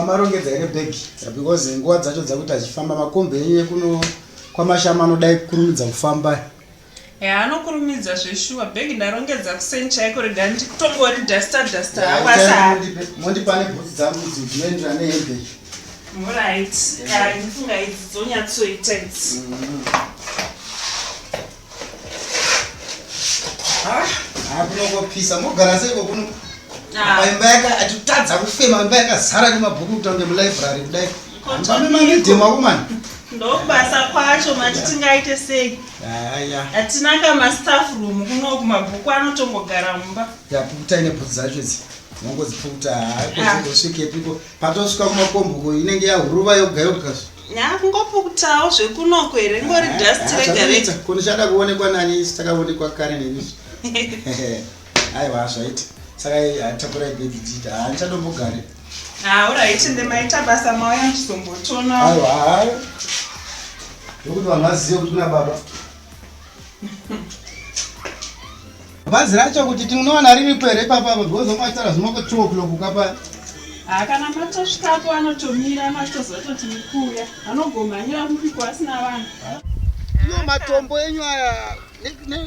Mamarongedza here bag because nguva dzacho dzakuti achifamba makombi enyu ekuno kwamashama anodai kukurumidza kufamba. Ya anokurumidza zveshuwa bag ndarongedza kuseni chaiko rega nditongori duster duster hakwasa. Mondipa nebhutsu dzangu idzi dzinoenderana nehembe. Alright. Ya ndifunga idzi dzonyatsoita idzi. Ah, kunongopisa mogara seiko kuno ah. imba yaka atitadza kufema imba yakazara nemabhuku kuita kunge mulibrary kudai pame mamidhema kumani ndokubasa kwacho mati tingaite sei hatina kamastaff room kunoku mabhuku anotongogara mumba yapukutai nebhutsu dzacho idzi mongodzipukuta hakozosvikepiko patosvika kumakombuko inenge yahuruva yoga yoga Nya kungopukutawo zvekunoko here ngori ah, dust ah, rega rega. Kuno chada kuonekwa nani isu takaonekwa kare nemi. Aiwa zvaita. Saka hatakurai bhegi tiita. Handichadombogare. Ah, alright ende maita basa mauya muchizombotona. Aiwa. Ndokuti vanhu vazive kuti kuna baba. Bhazi racho kuti tinowana riripo here ipapa apa because vanga vachitaura zvima ko 2 o'clock ukapa. Ah, kana matosvikapo anotomira matozototi mukuuya anogomhanyira kupiko asina vanhu. Iyo matombo enyu aya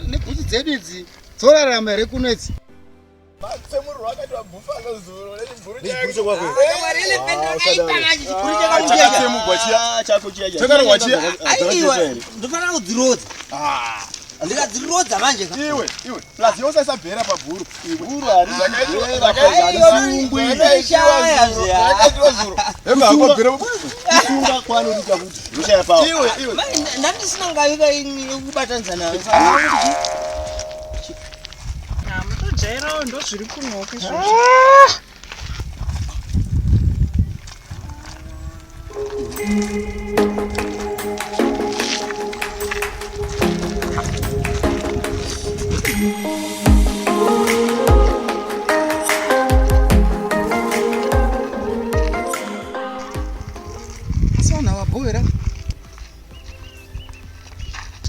nebhutsu dzedu idzi dzorarama here kuno idzi? Ndofanira kudzirodza. Ndikadzirodza manje ka. Iwe, iwe, plus iwe usaisa bhera pabhuru. Bhuru harisungwi. Zvakaitwa zuro. Hembe hako bhera kusunga kwanoita kuti ushaya pawo. Iwe, iwe. Ndandisina ngavi yekubatanidza nayo. Mutojairawo ndozviri kunoku izvozvo. Asi vanhu ava bho here?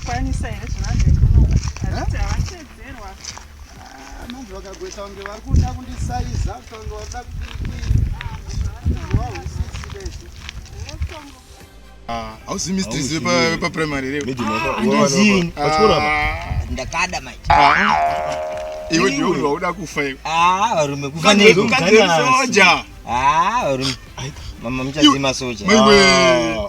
Kwanisa here zvinange kuno? Hazviti havachedzerwa. Ah, manje vakagoita kunge vari kuda kundisaiza kunge varikuda Hauzi mistress vepaprimary here? Handizivi. Pachikoro apa? Ndakada manje. Iwe ndiwe munhu wauda kufa iwe. Ah, varume kufa neiko? Mukadzi wesoja. Ah, varume. Mama muchazima soja. Maiwe.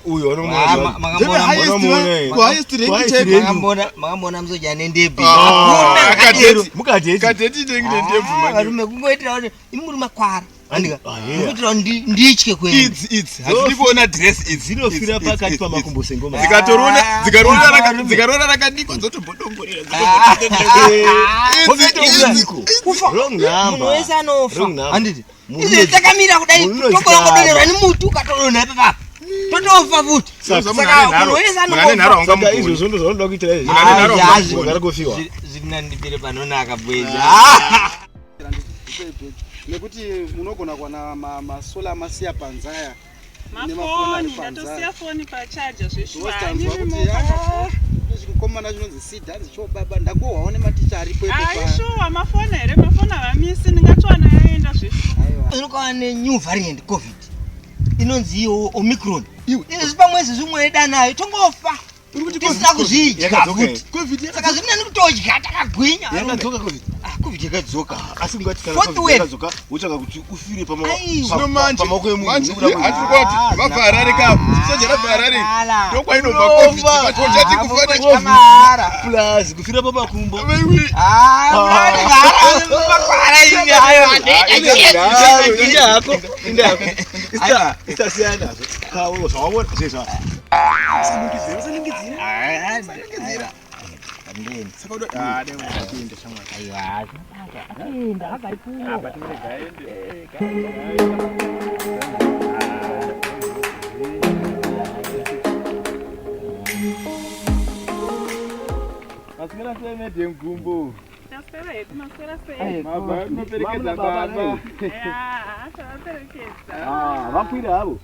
Uyo Ah, anomuona. makamboona Unomuona. Ku highest rank Ku highest chaiko. rank. makamboona makamboona musoja ane ndebvu. Ah, Hakuna kadeti. Mukadeti. Kadeti inenge ndebvu Ah, manje. varume kungoitira kuti imi muri makwara. Andika. Ah, yeah. Kungoitira kuti nditye kuenda. Idzi idzi hatidi kuona dress idzi. Dzinofira Idzi, pakati idzi, pamakumbo sengoma. Dzikatorona Ah. dzikaroona Ah. dzikaroona rakadikwa dzotombodongorera. Kufa. Wrong number. Munhu wese anofa. Wrong number. Handiti. Munhu Izvi takamira kudai Munhu tokorongodonerwa nemuti ukatodonha ipapa. Totofa futi. Saka Saka munhu wese munhu ane nharo anofa. Saka haungamugoni. izvozvo ndozvaunoda kuitira izvi. Munhu ane nharo Ah, haungamugoni. Ungada kufiwa. Zviri nani ndipere panonaka boys. Nekuti munogona kuwana masola masiya panze aya. Mafoni, ndatosiya foni pachaja zveshuwa. Wostanzwa kuti ah, chikomana chinonzi Sid hanzi chobaba ndakohwawo nematicha aripo ipo pa- Aishuwa mafoni here? Mafoni havamisi ndingatowana yaenda zveshuwa. Aiwa. Unokawa ne new variant covid inonzi iyo Omicron. Izvi pamwe izvi zvimwe danayo tongofa. Tisina kuzvidya Yakadzoka futi. Covid Saka zviri nani kutodya takagwinya. varume. Yakadzoka COVID. Ah, covid yakadzoka. Asi ungati kana Fourth COVID wave. yakadzoka wotsvaka kuti ufire Aiwa. Zvino manje pamaoko emunhu. manje nekuda kwe- hatiri kuti vabva Harare ka soja rabva Harare ndokwainobva Covid but uchati kufa ne Unofa mahara. Plus kufira pamakumbo. Maiwe. Ah, makwara imi ayo. Inda hako, inda hako. Ista, ista siyana nazvo. Kawo zvawaona zvezva. Usanungidzira, usanungidzira. Usanungidzira. Saka uda ah dai unapinda shamwari. Maswera sei madam Gumbo? Taswera hedu, maswera sei? Mabva kunoperekedza baba. Ya, tavaperekedza. Ah, vakwira havo.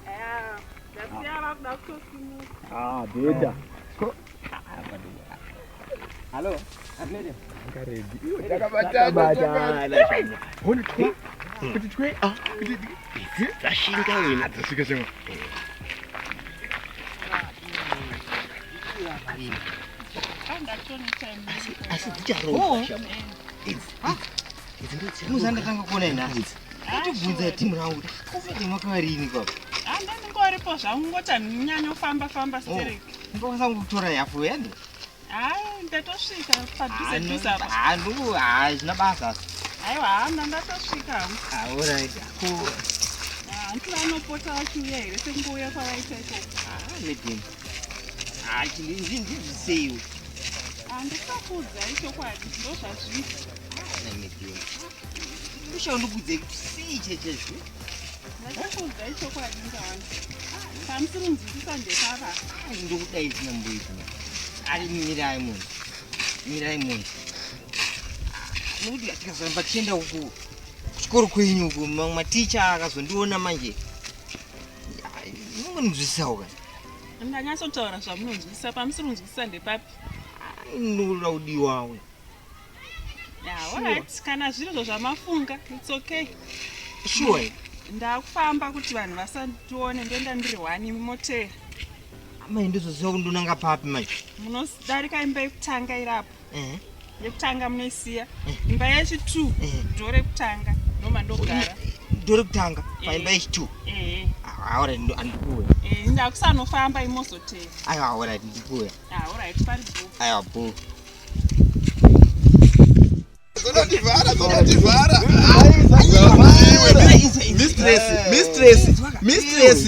Ya, ndasiya vakuda kutosimuka. Ah, beta. Hello. Takabatana. Hona twe. Kuti twe. Ah, kuti Idzi dzashinga wena. Dzasvika chema. Asi dzicharohwa. Idzi. Idzi ndodzicharohwa. Muzandatanga kuona nhasi. Kutibvunza timu rangu kuti covid makarini baba. Ah, ndandingoripo zvangu ngoti handinyanyofamba famba stereki. Ndokwanisa kutora yafu yandi. Hayi ndatosvika padhuze dhuze apa. Handu hazvina basa. Aiwa hana ndatosvika hangu. Ah, alright. Ko Hanti vanopota vachiuya here sekungouya kwavaita ikoko? Ah, madam. Ah, ndizviseiwo. Handisakuudzai chokwadi ndozvazviri. Ah, madam. Ushaundikudzei kuti sei chechezvo? Ndakuudzai chokwadi ndawanda. Pamusiri kunzwisisa ndepava. Ndokudai zina mbuita. Ari mirai munhu. Mirai munhu. Nokuti tikazoramba tichienda uku kuchikoro kwenyu uku mamwe maticha akazondiona manje. Munonzwisisawo kani. Ndanyatsotaura zvamunonzwisisa pamusiri kunzwisisa ndepapi? Ndinoda kudiwawe. Yeah, alright. Kana zviri zvamafunga, it's okay. Sure. Ndakufamba kuti vanhu vasandione ndoenda ndiri one motera. Amai ndozoziva kuti ndonanga papi manje. Munodarika imba yekutanga iri apo. Yekutanga munoisiya. Imba yechi2 ndo rekutanga ndomandogara. Ndo rekutanga paimba yechi2. Eh. Alright, andikuuya. Eh, ndakusanofamba imozotera. Aiwa, alright, ndikuuya. Ah, alright, pari bho. Aiwa, bho. Zonotivhara, zonotivhara. Mistress, mistress, mistress.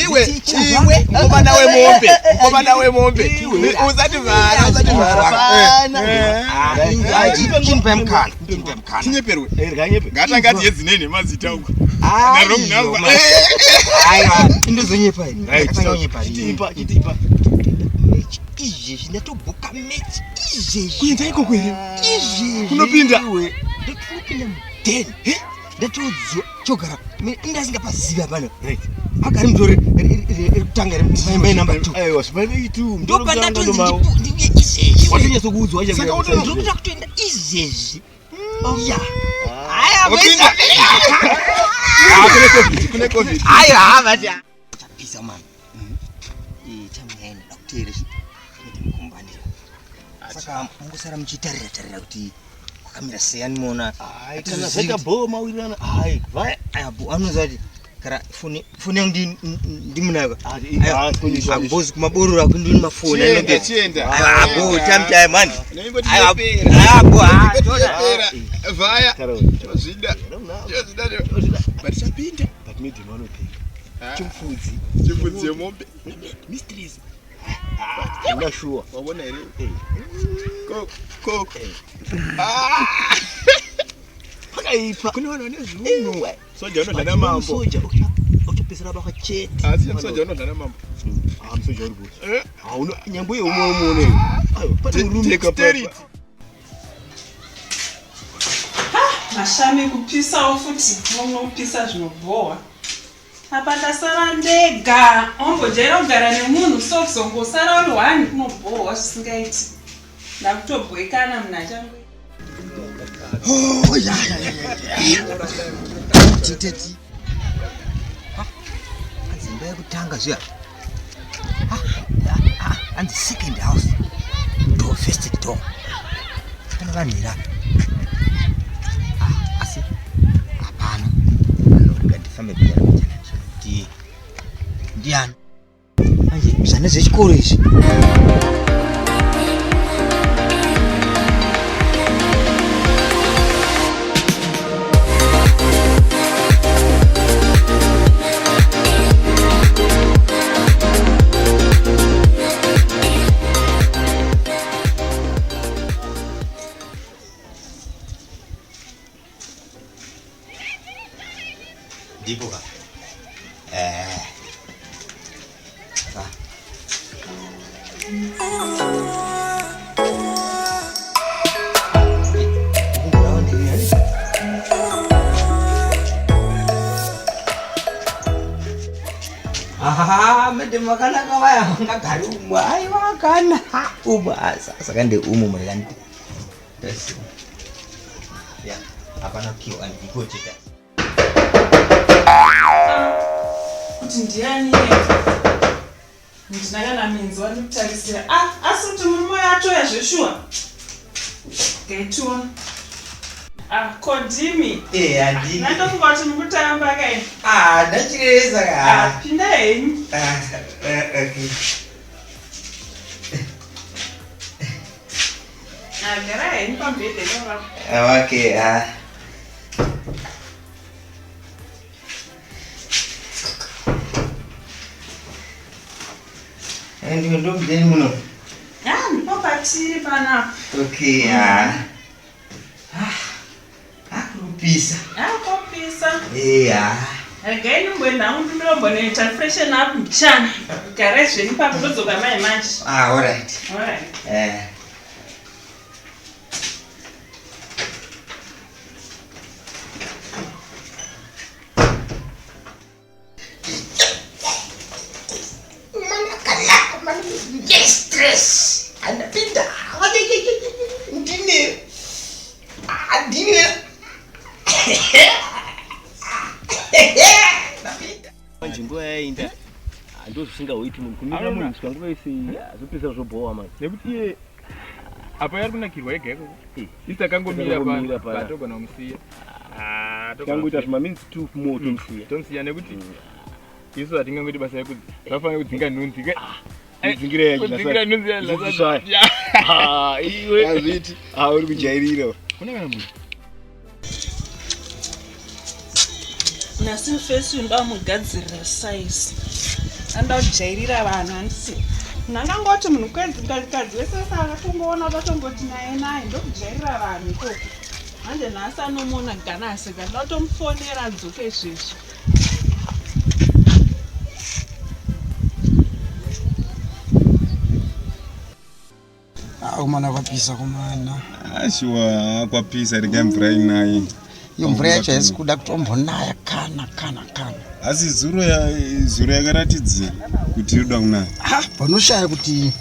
Iwe, iwe, mukomana wemombe, mukomana wemombe. Usativhara, usativhara. Chinipa mukana, chinipa mukana. Tinyeperwe. Ngatangati yedzinei nemazita uko. Na wrong number. Aiwa, indozonyepa ini. Right. Ndakatanga kunyepa. Chitipa, chitipa. Izvezvi ndatobhuka mechi izvezvi. Kuenda ikoko here? Izvezvi. Kunopinda? Iwe. Ndatopinda mudheni. Ndatodziwa chogara. Ndasingapazivi apana. Right. Agari mutore rekutanga reimba number 2. Aiwa, zvimaimba yechi2. Ndopa ndatonzi ndiuye izvezvi. Watonyatsokuudzwa Saka Ndokuda kutoenda izvezvi. Ya. Aya, Wapinda? Ah, kune COVID, kune COVID. Aiwa, havati. Chapisa mani. Chamuyaina dakuteere chi. Mukumbanira. Saka mungosara muchitarira tarira kuti kwakamira sei animoona. Ai, kana zvaita bho mawirirana. Ai, vaya. Aya, bo anoziva kuti kara foni foni yangu ndimunayo. Ah, foni izvo. Ambozi kumaborora kundi mafoni Chienda, chienda. Aiwa, bo time time mani. Neimboti Aiwa, yepera. aiwa, bo ah, Neimboti toda. yepera. Vaya. Karol. Tozvida. Tozvida. But chapinda. But medium vanopenga. Ah, Chimfudzi. Chimfudzi yemombe. Mistress. Handina sure. Waona here? Eh. Koko, koko. Ah! Pakaipa. Kune vanhu vane zviuno. Soja unodya namambo. Soja uchapesera baka chete. Asi soja unodya namambo. Ah, musoja uri boss. Eh. Hauna nyambo yeumwe umuone. Aiwa, pane murume Dexterity. Mashami kupisawo futi munopisa zvinobhowa. Apa ndasara ndega. Ombojaira kugara nemunhu so kuzongosara uri one kunobhowa zvisingaiti. Ndakutobhoikana munhu achango. Oh, ya, ya, ya, ya. Titeti. Hanzi imba yekutanga zviya. Hanzi second house. Door first door. Pane vanhu here apa? Ah, asi hapana. Anorega ndifambe mbijana mbijana kuti ndiani. Manje zvane zvechikoro izvi. Ndipo ka. Eh. Ka. Ahaha, madam vakanaka vaya vangagari umu. Aiwa kana umu. Saka ndeumu murikandi. Ya, hapana kiwa andiko chete. kuti ndiani Ndina kana minzwa ndikutarisira. Ah, asi kuti murume uyo atoya zveshuwa. Gaitiona. Ah, kodimi. Eh, handini. Ndandofunga kuti mukutamba kai. Ah, ndachirevesa ka. Ah, pinda henyu. Ah, eh, okay. Ah, gara henyu pamubhedha ipapo. Ah, okay, ah. Ndiwe ndomudeni muno? Ah, ndipo patiri panapa. Okay, ah. Ah, ah kupisa. Ah, kupisa. Eh, ah. Regai ndimboenda hangu ndindombonoita freshen up mbichana. Garai zvenyu papo ndodzoka mai manje. Ah, all right. All right. Eh. Stress andapinda ndine ndine manje nguva yainda ndozvisingahoiti munhu kumira munhu kusvika nguva yese zvopedzisira zvobhowa manje nekuti iye apa yari kunakirwa yega ikoko eh. isi takangomira pano togona kumusiya ah, tangoita zvimaminutes two more mm. tomusiya tomusiya nekuti mm. isu hatingangoiti basa rekuti zvafanira kudzinga nhunzi ke ah, eh, kudzingira nhunzi iwe azviti ah, uri kujairira kuna kana munhu Nhasi mufesi uyu ndamugadzirira size. Anoda kujairira vanhu handisi. Ndangangoti munhu kwedzi wese wese akatongoona vatongoti naye naye ndokujairira vanhu ikoko. Manje nhasi anomuona ganasi ka ndotomufonera adzoke izvezvi. Akomana kwapisa komana. Ashuwa kwapisa regai mvura inaye. Iyo mvura yacho haisi kuda kutombonaya kana kana kana. Asi zuro ya zuro yakaratidzira kuti iri kuda kunaya. Ha, panoshaya kuti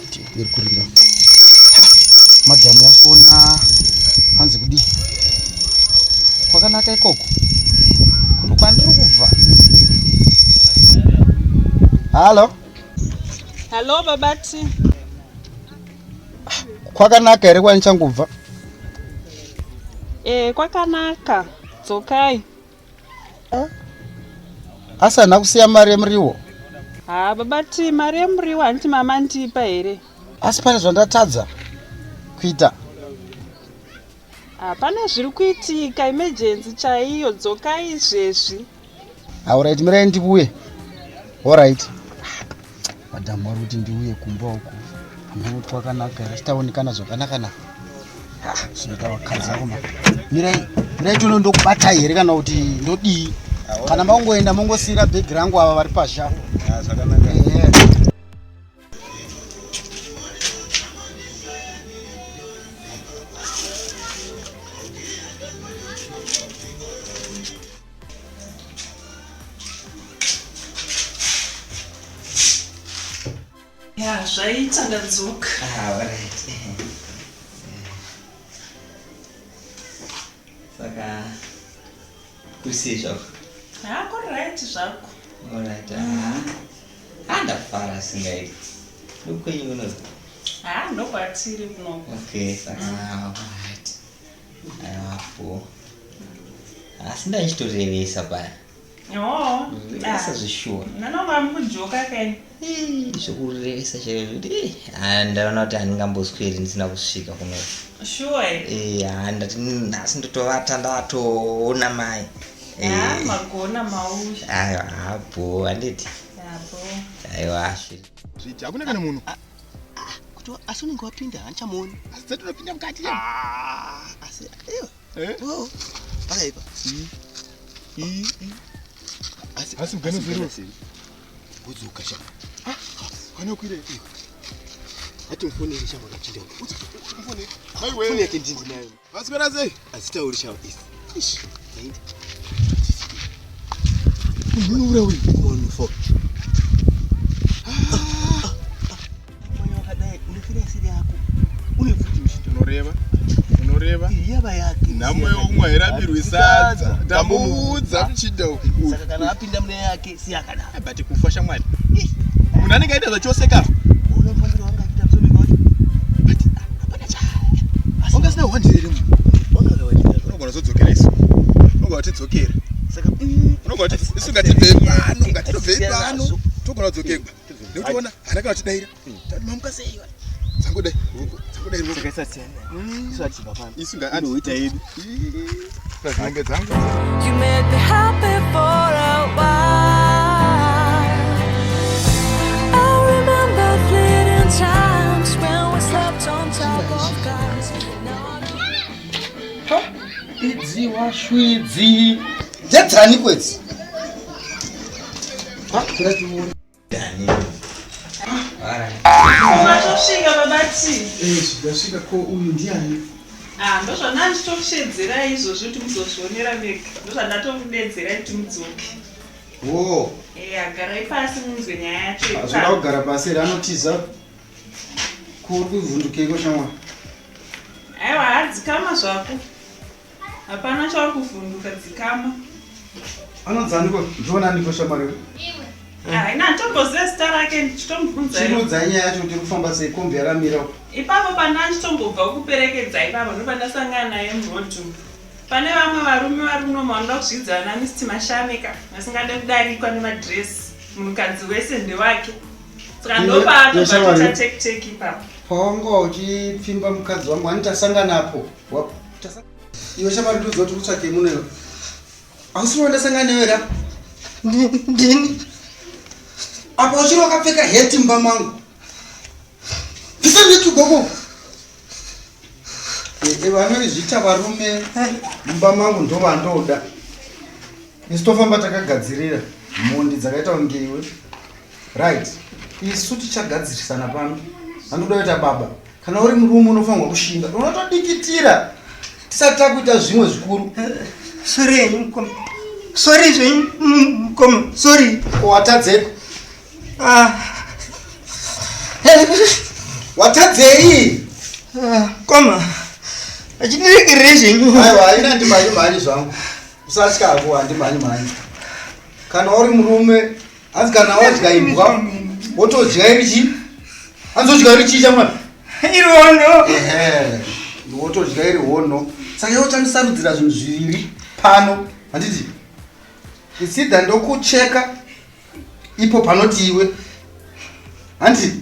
kuti iri kuringa. Madam yafona hanzi kudii? Kwakanaka ikoko. Kuno kwandiri kubva. Halo. Hello babati. Kwakanaka here kwanichangobva? Eh, kwakanaka. Dzokai. Asi handina kusiya mari yemuriwo. Ha babati, mari yemuriwo handiti mama ndipa here? Asi pane zvandatadza kuita. Hapana zviri kuitika, emergency chaiyo, dzokai izvezvi. Alright, mirai ndiuye. Alright. Madam vari kuti ndiuye kumba uku. Hameno kuti kwakanaka here, chitaonekana zvakanaka na. Zvinoita vakadzi vako ma. Mirai, mirai tono ndokubatai here kana kuti ndodii? Kana mangoenda mongosiira bhegi rangu ava vari pasha. Zvakanaka. Ehe. Ya, zvaita ndadzoka. Ah, alright. Saka kusei zvako? Ha, kuri right zvako. Alright. Ah, ah ndafara singaiti. Ndokwenyu kuno. Ha, ndokwatiri kuno. Okay, saka alright. Apo. Asi ndaichitorevesa paya. Oh. Revesa zveshuwa. Nanonga mukujoka kai. Zvekurevesa chaizvo kuti eh, ndaona kuti handingambosweri ndisina kusvika kuno. Sure. Eh, ah, ndati nhasi ndotovata ndatoona mai. Eh. Ah, magona mauya. Aiwa, hapo handiti. Hapo. Aiwa. Zviti hakuna kana munhu. Ah, kuti asi unenge wapinda handichamuoni. Asi dzatinopinda mukati. Ah, asi iwe. Eh? Oh, pakaipa. Asi asi mugana zero. Wodzoka sha. Ah, kana kuire. Ati mufonere sha wakachinda. Mufonere. Maiwe. Foni yake ndindi nayo. Vaswera sei? Azitauri sha isi. Ish. Taindi. Unoura uyu. Unofa. Mwana wakadai unofira isiri yako. Une pfuti mshito. Unoreva. Unoreva. Kureva Yava yake. Nhamo yeumwe hairambirwi sadza. Ndamuudza muchinda uyu. Saka kana apinda mune yake siya akadaro. But kufa shamwari. Munhu anenge aita zvachose ka. Unoona mufambiro wanga achiita musomeka wacho. But hapana cha. Wanga asina hwandire munhu. Wanga akawandira. Unogona kuzodzokera isu. Unogona kutidzokera. Saka Unogona kuti isu ngatibvei pano, ngatitobvei pano. Togona kudzokegwa. Nekuti ona haana kana kutidaira. Tati mamuka sei iwe? Dzangodai ruoko, dzangodai ruoko. Saka isasiyana. Isu achibva pano. Isu nga andi yedu. Mombe dzangu. You made me happy for a while. I remember fleeting times when we slept on top of cars. Now I Idzi washwidzi. Ndedzani kwedzi? Ha, kuda tione. Matosvika baba T. Eh, ndasvika ko uyu ndiani? Ah, ndozvandanga ndichitokusvedzerai izvozvi kuti muzozvionera mega. Ndozvandatokudedzerai kuti mudzoke. Oh, Eya, garai pasi munzwe nyaya yacho hazvina ipapo. kugara pasi here anotiza. Kuri kuvhundukeiko shamwari? Aiwa, hadzikama zvako. Hapana chauri kuvhunduka, dzikama. Anonzaniko? Ndionaniko shamwari? Ah, ina handitomboziva zita rake ndichitomubvunza. Chimuudzai nyaya yacho kuti iri kufamba sei kombi yaramira. Ipapo pandanga ndichitombobva kukuperekedza ipapo ndopandasangana naye murodhi umu. Pane vamwe varume vari muno vanoda kuzvidza vana Mr Mashameka vasingade kudarikwa nemadhiresi. Munhukadzi wese ndewake. Saka ndopaatobva Shamwari. toita take take ipapo. Pawanga uchipfimba mukadzi wangu ani tasanganapo. Iwe shamwari ndiudza kuti utsvakei muno iwe. Hausiri wandasangana newe here apa? Ndini. Apa uchiri wakapfeka heti mumba mangu. Bvisa heti gogo. Vanozviita varume mumba mangu ndovandoda. Isu tofamba takagadzirira mhondi dzakaita kunge iwe. Right. Isu tichagadzirisana pano. Handikuda kuita baba. Kana uri murume unofanirwa kushinga. Unotodikitira tisati takuita zvimwe zvikuru. Sorry henyu mukoma. Sorry zvenyu mukoma. Sorry. Ko watadzeko? Ah. Watadzei? Ah, Mukoma. Achindiregererei zvenyu. Aiwa, haina handimhanyi mhanyi zvangu. Usatya hako handimhanyi mhanyi. Kana uri murume, hanzi kana wadya imbwa, wotodya iri chii? Hanzi wodya iri chii shamwari? Iri hono. Ehe, wotodya iri hono. Saka iwe uchandisarudzira zvinhu zviviri pano, handiti? It's either ndokucheka ipo panoti iwe. Handiti?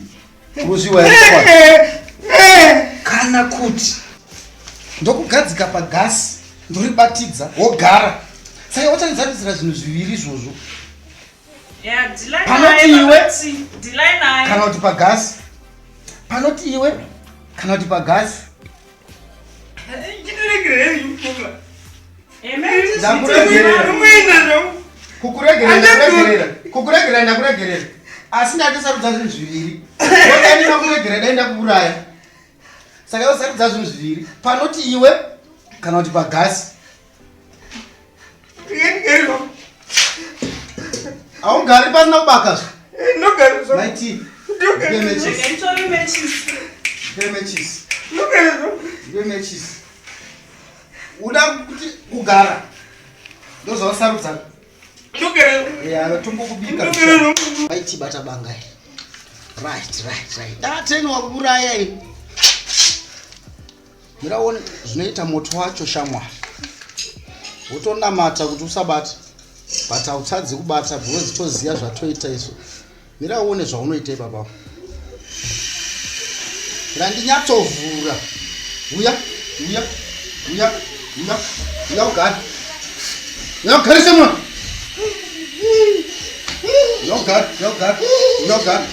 Uruzviwa here shamwari? Kana kuti ndokugadzika pagasi ndoribatidza wogara. Saka uchandisarudzira zvinhu zviviri izvozvo. Ya, dhilai Panoti naye iwe. baba T. Dhilai naye. Kana kuti pagasi. Panoti iwe kana kuti pagasi. Chindiregererei zvenyu mukoma. Amen. Ndakuregerera. Muenda zvangu. Kukuregerera ndakuregerera. Kukuregerera ndakuregerera. Asi ndatisarudza zvinhu zviviri. Dai ndinakuregerera dai ndakuuraya. Saka usarudza zvinhu zviviri. Panoti iwe kana kuti pagasi. Ndingandigare zvangu. Haugari pasina kubaka zve. Ndogara zvangu. Maiti. Ndogara Ndipe zvangu. matches. Regai nditore matches. Ndipe matches. Ndogara zvangu. Ndipe matches. Uda kuti kugara. Ndozvausarudza. Ndogara zvangu. Ya, tombokubika. Ndogara zvangu. Maiti bata banga iri. Right, right, right. Ndateni wakuuraya ini. Mira uone zvinoita moto wacho shamwari. Wotonamata kuti usabata. But hautadzi kubata because toziya zvatoita isu. Mira uone zvaunoita ipapa. Randinyatsovhura. Uya, uya, uya, uya, uya ugare. Uya ugare shamwari. Uya ugare, uya ugare, uya ugare.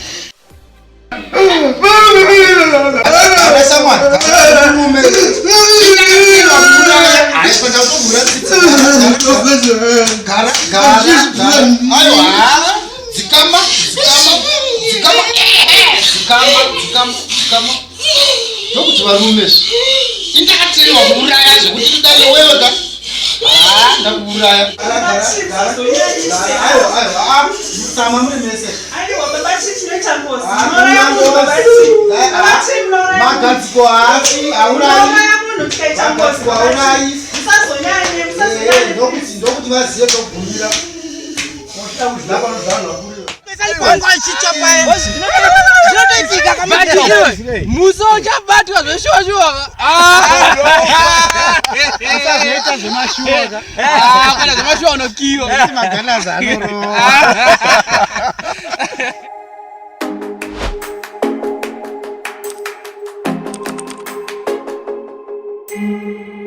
Gara shamwari, gara murume. Gara, gara, gara. Aiwa, dzikama, dzikama, dzikama, dzikama, dzikama, dzikama. Ndokuti varume zve. Indakatiriwa kuuraya zvekuti ndidai wewe ka. Ah, ndakuuraya. Gara, gara, gara. Gara, aiwa, aiwa. Ah, mutsama muri mese. Aiwa, baba T tinoita ngozi. Ah, Munouraya munhu baba T. Ah, Baba T munouraya munhu. Magadziko haafi, haurayi. Munouraya munhu munhu tikaita ngozi. Waonai. Musazonyanye, musazonyanye. Ndokuti vazive pekugumira. Mochida kudya panozvanhu vakuru. Zvinotoitika Musi uchabatwa zveshuwa shuwa. Usazoita zvemashuwa ka. Kana zvemashuwa unokiwa. Maganazi anorova. Thank